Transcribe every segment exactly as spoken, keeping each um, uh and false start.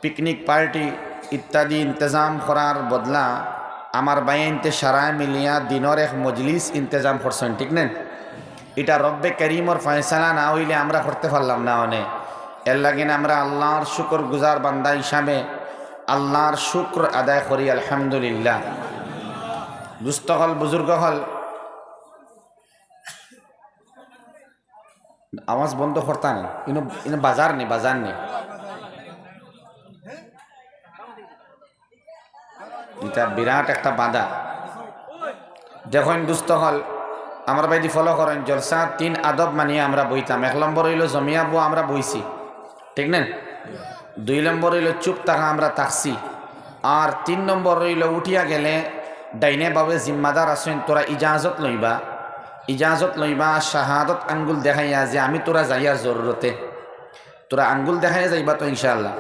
Picnic party ইত্যাদি ইন্তেজাম করার বদলা আমার ভাইয়াইন্তে সারায় মিলিয়া দিনর এক মজলিস ইন্তেজাম করছইন, ঠিক না? ইটা রব্বে করিমর ফয়সালা না অইলে আমরা করতে পারলাম না অনে। এর লাগিন আমরা আল্লাহর শুকরগুজার বান্দা হিসাবে আল্লাহর শুকর আদায় করি, আলহামদুলিল্লাহ। দুস্ত অকল, বুজুর্গ অকল, আওয়াজ বন্ধ করতা নি, ইনো, ইনো বাজার নি, বাজার নি। ইটা বিরাট একটা বাধা। দেখইন দুস্ত অকল, আমার ভাইদি ফলো করইন, জলসা তিন আদব মানিয়া আমরা বইতাম। এক নম্বর অইলো জমিয়া বওয়া, আমরা বইছি, ঠিক না? দুই নম্বর অইলো চুপ থাকা, আমরা থাকছি। আর তিন নম্বর অইলো উঠিয়া গেলে ডাইনে বামে জিম্মাদার আছইন, তোরা ইজাজত লইবা, ইজাজত লইবা, শাহাদত আঙ্গুল দেখাইয়া যে আমি তোরা যাইয়ার জরুরতে। তোরা আঙ্গুল দেখাইয়া যাইবা তো ইনশাআল্লাহ।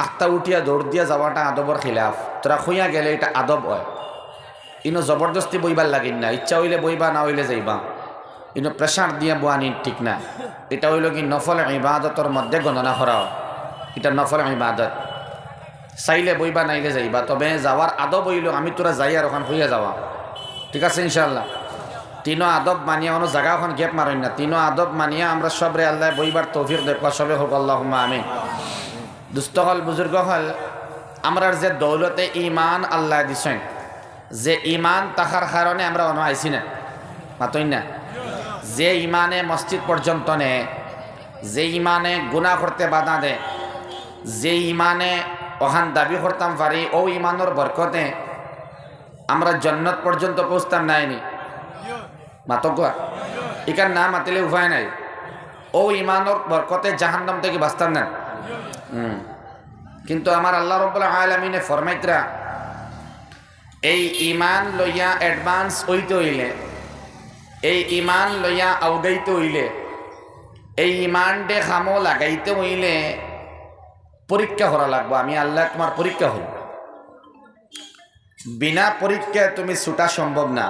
আখতা উঠিয়া দৌড় দিয়া যাওয়াটা আদবর খিলাফ। তোরা কইয়া গেলে ইটা আদব অয়। ইনো জবরদস্তি বইবার লাগিন না, ইচ্ছা অইলে বইবা, না অইলে যাইবা। ইনো প্রেশার দিয়া বওয়ানি ঠিক না। ইটা অইলো কি নফল ইবাদতর মধ্যে গণনা করা অয়। ইটা নফল ইবাদত। চাইলে বইবা, নাইলে যাইবা, তবে যাওয়ার আদব অইলো আমি তোরা যাইয়ার অখান কইয়া যাওয়া, ঠিক আছে ইনশাআল্লাহ। তিনো আদব মানিয়া, অনো জাগা অখান গ্যাপ মারইন না, তিনো আদব মানিয়া আমরা সবরে আল্লায় বইবার তৌফিক দেউক্কা, সবে কউক্কা আল্লাহুম্মা আমিন। দুস্ত অকল, বুজুর্গ অকল, আমরার যে দৌলতে ইমান আল্লায় দিছইন, যে ইমান থাকার কারণে আমরা অনো আইছি না, মাতইন না? যে ইমানে মসজিদ পর্যন্ত নে, যে ইমানে গুনা করতে বাধা দে, যে ইমানে অখান দাবি করতাম পারি, অউ ইমানর বরকতে আমরা জন্নত পর্যন্ত পৌঁছতাম নায় নি? মাতউক্কা। ইখান না মাতিলে উপায় নাই। অউ ইমানর বরকতে জাহান্নাম থাকি বাঁচতাম না। হুম। কিন্তু আমার আল্লাহ রাব্বুল আলামিনে ফরমাইতরা, এই ইমান লইয়া অ্যাডভান্স অইতে অইলে, এই ইমান লইয়া আউগাইতে অইলে, এই ইমানরে কামো লাগাইতে অইলে পরীক্ষা করা লাগবো। আমি আল্লায় তুমার পরীক্ষা করমু। বিনা পরীক্ষায় তুমি ছুটা সম্ভব না।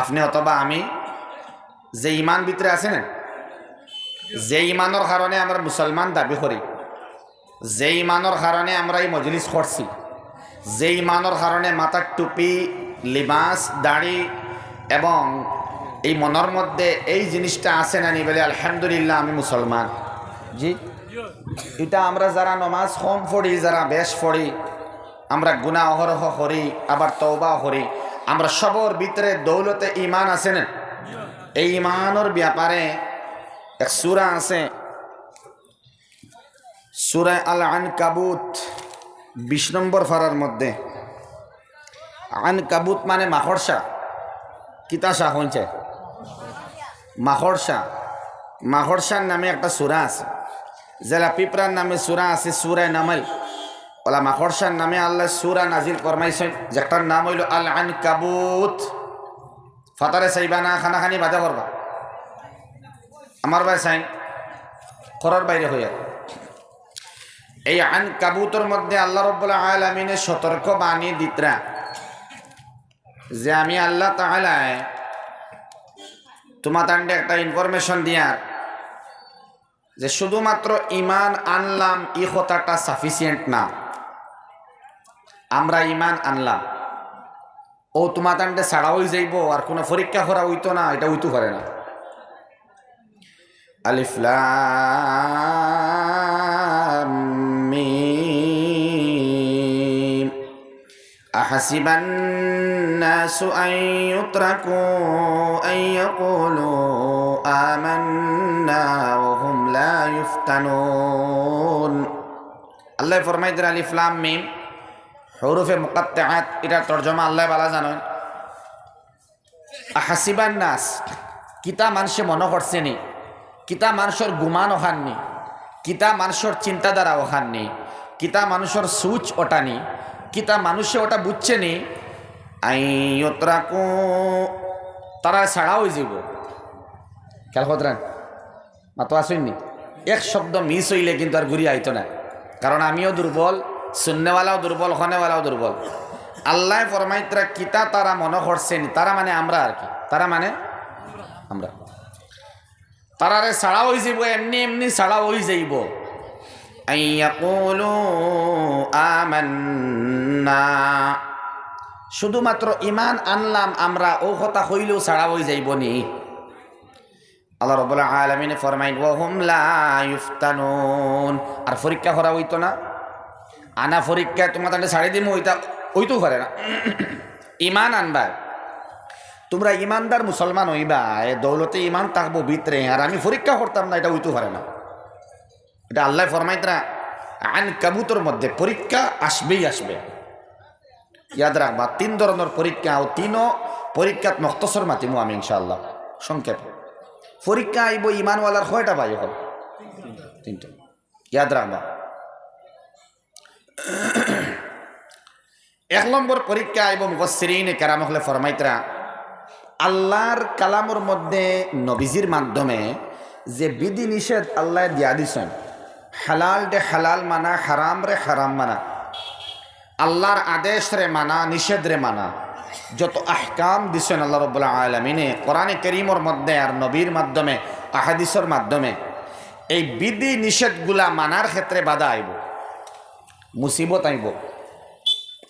আপনে অথবা আমি যে ইমান ভিতরে আছে না, যে ইমানর কারণে আমরা মুসলমান দাবি করি, যে ইমানর কারণে আমরা এই মজলিস করছি, যে ইমানর কারণে মাথার টুপি, লিবাস, দাড়ি এবং এই মনর মধ্যে এই জিনিসটা আছে না নি বলে, "আলহামদুলিল্লাহ, আমি মুসলমান।" জি, ইটা আমরা যারা নমাজ কম পড়ি, যারা বেশ পড়ি, আমরা গুনা অহরহ করি, আবার তওবাও করি, আমরা সবর ভিতরে দৌলতে ইমান আছে না? এই ইমানর ব্যাপারে এক সূরা আছে, সূরা আল আনকাবুত, বিশ নম্বর পারার মধ্যে। আনকাবুত মানে মাকড়সা। কিতা সা কইছে? মাকড়সা। মাকড়সার নামে একটা সূরা আছে। যেলা পিঁপড়ার নামে সূরা আছে, সূরা নামাল। অলা মাকড়সার নামে আল্লায় সূরা নাজিল ফরমাইছইন, যেটার নাম অইলো আল আনকাবুত। ফাতারে চাইবা না, কানাকানি বাদে করবা। আমার ভাই চাইন, ঘরর বাইরে অইয়া। এই আনকাবুতর মধ্যে আল্লাহ রাব্বুল আলামিনে সতর্ক বাণী দিতরা যে আমি আল্লাহ তাআলায় তুমাতানরে একটা ইনফরমেশন দিয়ার যে শুধুমাত্র ইমান আনলাম ই কথাটা সাফিসিয়েন্ট না। আমরা ইমান আনলাম, অউ তুমাতানরে ছাড়া অইযাইবো, আর কুনু পরীক্ষা করা অইতো না, ইটা অইতো পারে না। আলিফ লাম মিম। أحسب الناس أن يتركوا أن يقولوا آمنا وهم لا يفتنون। আল্লায় ফরমাইতরা আলিফ লাম মিম, হুরুফে মুকাত্তাআত, ইটার তর্জমা আল্লায় ভালা জানইন। আহাসিবান নাস, কিতা মানষে মনো করছে নি? কিতা মানষর গুমান অখান নি? কিতা মানষর চিন্তাধারা অখান নি? কিতা মানষর সুচ অটা নি? কিতা মানষে অটা বুঝছে নি? আইয়ুতরাকু, তারা ছাড়া অইযিবো। খেয়াল করতরা? মাতো আছইন নি? এক শব্দ মিস অইলে কিন্তু আর ঘুরি আইতো না, কারণ আমিও দুর্বল, শুননেওয়ালাও দুর্বল, হনেওয়ালাও দুর্বল। আল্লায় ফরমাইতরা কিতা তারা মনো করছে নি, তারা মানে আমরা আর কি, তারা মানে আমরা। তারারে ছাড়া অইযিবো, এমনি এমনি ছাড়া অইযাইবো। أن يقولوا آمنا, শুধুমাত্র ইমান আনলাম আমরা, অউ কথা কইলেউ ছাড়া অইযাইবো নি? আল্লাহ রাব্বুল আলামিনে ফরমাইন, "وهم لا يفتنون", আর পরীক্ষা করা অইতো না। আনা পরীক্ষা তুমরা তানরে ছাড়ি দিমু, অইতা অইতেউ পারে না। ইমান আনবা, তুমরা ইমানদার মুসলমান অইবা, এ দৌলতে ইমান থাকবো ভিতরে, আর আমি পরীক্ষা করতাম না, ইটা অইতেউ পারে না। ইটা আল্লায় ফরমাইতরা আনকাবুতর মধ্যে, পরীক্ষা আসবেউ আসবে। ইয়াদ রাখবা, তিন ধরনর পরীক্ষা, অউ তিনও পরীক্ষাত মখতসর মাতিমু আমি ইনশাআল্লাহ, সংক্ষেপে। পরীক্ষা আইবো ইমানওয়ালার কয়টা ভাই অকল? তিনটা। ইয়াদ রাখবা। এক নম্বর পরীক্ষা আইবো, মুফাসসিরিনে কেরাম অকলে ফরমাইতরা, আল্লার কালামর মধ্যে নবীজির মাধ্যমে যে বিধি নিষেধ আল্লায় দিয়া দিছইন, হালালরে হালাল মানা, হারামরে হারাম মানা, আল্লার আদেশরে মানা, নিষেধরে মানা, যত আহকাম দিছইন আল্লাহ রাব্বুল আলামিনে কোরআনে করিমর মধ্যে আর নবীর মাধ্যমে, আহাদিসর মাধ্যমে, এই বিধি নিষেধগুলা মানার ক্ষেত্রে বাধা আইবো, মুসিবত আইবো।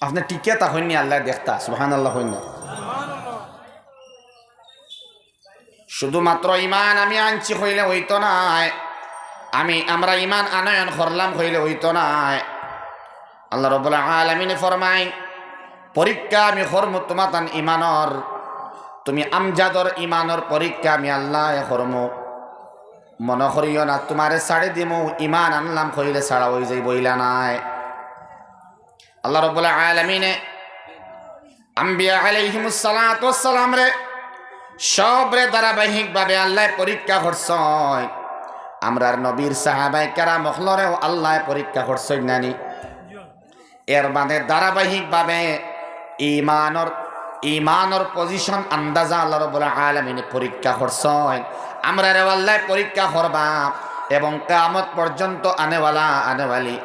আপনে টিকিয়া থাকইন নি, আল্লায় দেখতা, সুবহানাল্লাহ কইন না। শুধুমাত্র ইমান আমি আনছি কইলে অইতো নায়, আমি, আমরা ইমান আনয়ন করলাম কইলে অইতো নায়। আল্লাহ রাব্বুল আলামিনে ফরমাইন, পরীক্ষা আমি করমু তুমাতান ইমানর, তুমি আমজাদর ইমানর পরীক্ষা আমি আল্লায় করমু। মনো করিও না তুমারে ছাড়ি দিমু, ইমান আনলাম কইলে ছাড়া অইযাইবো, ইলা নায়। আল্লাহ রাব্বুল আলামিনে আম্বিয়া আলাইহিমুস সালাতু ওয়াস সালামরে সবরে ধারাবাহিকভাবে আল্লায় পরীক্ষা করছইন। আমরার নবীর সাহাবায়ে কেরাম অকলরেও আল্লায় পরীক্ষা করছইন না নি? এর বাদে ধারাবাহিকভাবে ইমানর, ইমানর position আন্দাজা আল্লাহ রাব্বুল আলামিনে পরীক্ষা করছইন। আমরারেও আল্লায় পরীক্ষা করবা এবং কিয়ামত পর্যন্ত আনেওয়ালা, আনেওয়ালি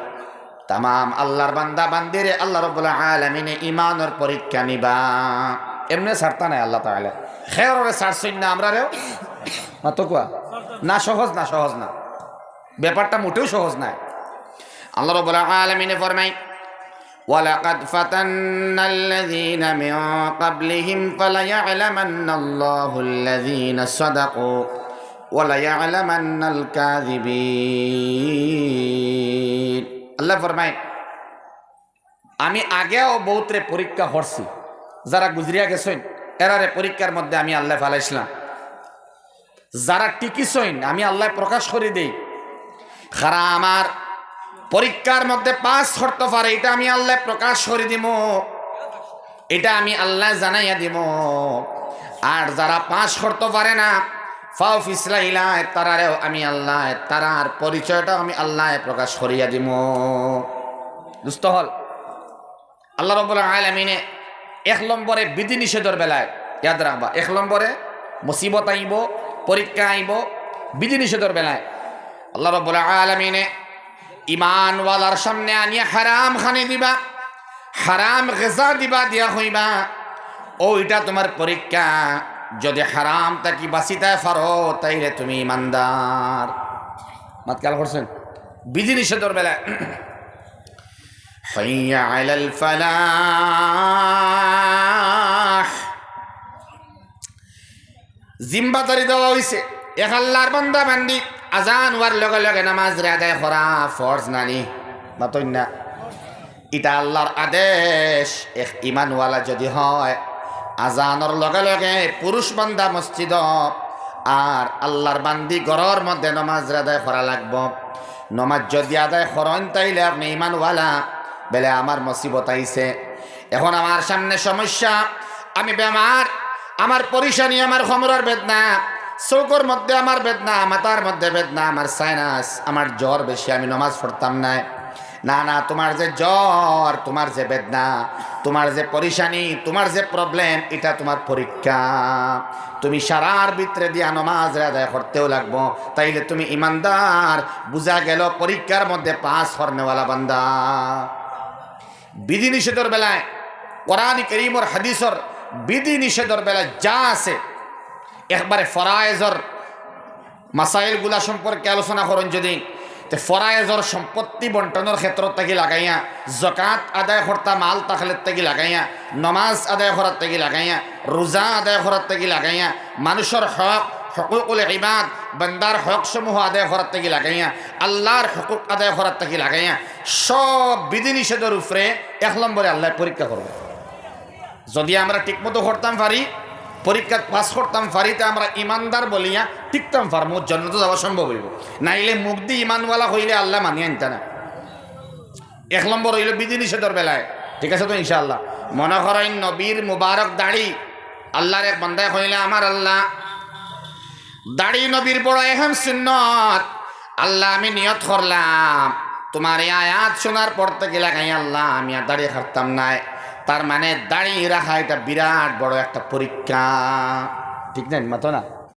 তামাম আল্লার বান্দা বান্দিরে আল্লাহ রাব্বুল আলামিনে ইমানর পরীক্ষা নিবা। এমনে ছাড়তা নায় আল্লাহ তাআলা। কেউরে ছাড়ছইন না, আমরারেও। মাতো কুয়া? না, সহজ না, সহজ না। ব্যাপারটা মোটেউ সহজ নায়। আল্লাহ রাব্বুল আলামিনে ফরমাইন, ولقد فتنا الذين من قبلهم فليعلمن الله الذين صدقوا وليعلمن الكاذبين। আল্লায় ফরমাইন, আমি আগেও বউতরে পরীক্ষা করছি, যারা গুজরিয়া গেছইন, এরারে পরীক্ষার মধ্যে আমি আল্লায় ফালাইছলাম। যারা টিকিছইন, আমি আল্লায় প্রকাশ করি দেই। যারা আমার পরীক্ষার মধ্যে পাস করতো পারে, ইটা আমি আল্লায় প্রকাশ করি দিমু, ইটা আমি আল্লায় জানাইয়া দিমু। আর যারা পাস করতো পারে না, ফাও ফিসলাইলায়, তারারেও আমি আল্লায়, তারার পরিচয়টাও আমি আল্লায় প্রকাশ করিয়া দিমু। দুস্ত অকল, আল্লাহ রাব্বুল আলামিনে এক নম্বরে বিধি নিষেধর বেলায়, ইয়াদ রাখবা, এক নম্বরে মুসিবত আইবো, পরীক্ষা আইবো, বিধি নিষেধর বেলায় আল্লাহ রাব্বুল আলামিনে ইমানওয়ালার সামনে আনিয়া হারাম খানি দিবা, হারাম গিজা দিবা, দিয়া কইবা, "অউ ইটা তুমার পরীক্ষা, যুদি হারাম থাকি বাঁচিতায় পারো, তাইলে তুমি ইমানদার।" মাত খেয়াল করছইন? বিধি নিষেধর বেলায়, حي على الفلاح। জিম্মাদারি দেওয়া অইছে, এক আল্লার বান্দা বান্দি, আজান অওয়ার লগে লগে নামাজরে আদায় করা ফরজ না নি? মাতইন না। ইটা আল্লার আদেশ। এক ইমানওয়ালা যুদি হয়, আজানর লগে লগে পুরুষ বান্দা মসজিদো, আর আল্লার বান্দি ঘরর মধ্যে নামাজরে আদায় করা লাগবো। নামাজ যুদি আদায় করইন, তাইলে আপনে ইমানওয়ালা। বেলে আমার মুসিবত আইছে, এখন আমার সামনে সমস্যা, আমি বেমার, আমার পরিশানি, আমার কোমরর বেদনা, চউখর মধ্যে আমার বেদনা, মাথার মধ্যে বেদনা, আমার সাইনাস, আমার জ্বর বেশি, আমি নমাজ পড়তাম নায়। না, না, তুমার যে জ্বর, তুমার যে বেদনা, তুমার যে পরিশানি, তুমার যে problem, ইটা তুমার পরীক্ষা। তুমি সারার ভিতরে দিয়া নমাজরে আদায় করতেউ লাগবো, তাইলে তুমি ইমানদার। বুঝা গেল পরীক্ষার মধ্যে পাস করনেওয়ালা বান্দা। বিধি নিষেধর বেলায়, কোরআন করিমর হাদিসর বিধি নিষেধর বেলায় যা আছে, একবারে ফরায়েজর মাসাইলগুলা সম্পর্কে আলোচনা করইন যুদি, তে ফরায়েজর সম্পত্তি বন্টনর ক্ষেত্র থাকি লাগাইয়া, জকাত আদায় করতা মাল থাকলে থাকি লাগাইয়া, নমাজ আদায় করার থাকি লাগাইয়া, রোজা আদায় করার থাকি লাগাইয়া, মানুষর হক, হকুকুল ইবাদ, বান্দার হক সমূহ আদায় করার থাকি লাগাইয়া, আল্লাহর হকুক আদায় করার থাকি লাগাইয়া, সব বিধিনিষেধর উপরে এক নম্বরে আল্লাহ পরীক্ষা করবো। যদি আমরা ঠিকমতো করতাম পারি, পরীক্ষাত পাস করতাম পারি, তে আমরা ইমানদার বলিয়া টিকতাম পারমু, জন্নতো যাওয়া সম্ভব অইবো। নাইলে মুখ দি ইমানওয়ালা কইলে আল্লাহ মানিয়া নিতা না। এক নম্বর অইলো বিধিনিষেধর বেলায়, ঠিক আছে তো ইনশাআল্লাহ। মনে করইন নবীর মুবারক দাড়ি, আল্লাহর এক বান্দায় কইলা, "আমার আল্লাহ, দাড়ি নবীর বড় এহেম সুন্নত। আল্লাহ, আমি নিয়ত করলাম, তুমার এই আয়াত শোনার পর থাকি লাগাই আল্লাহ, আমি আর দাড়ি কাটতাম নায়।" তার মানে দাড়ি রাখা এটা বিরাট বড় একটা পরীক্ষা, ঠিক না? মাতো না?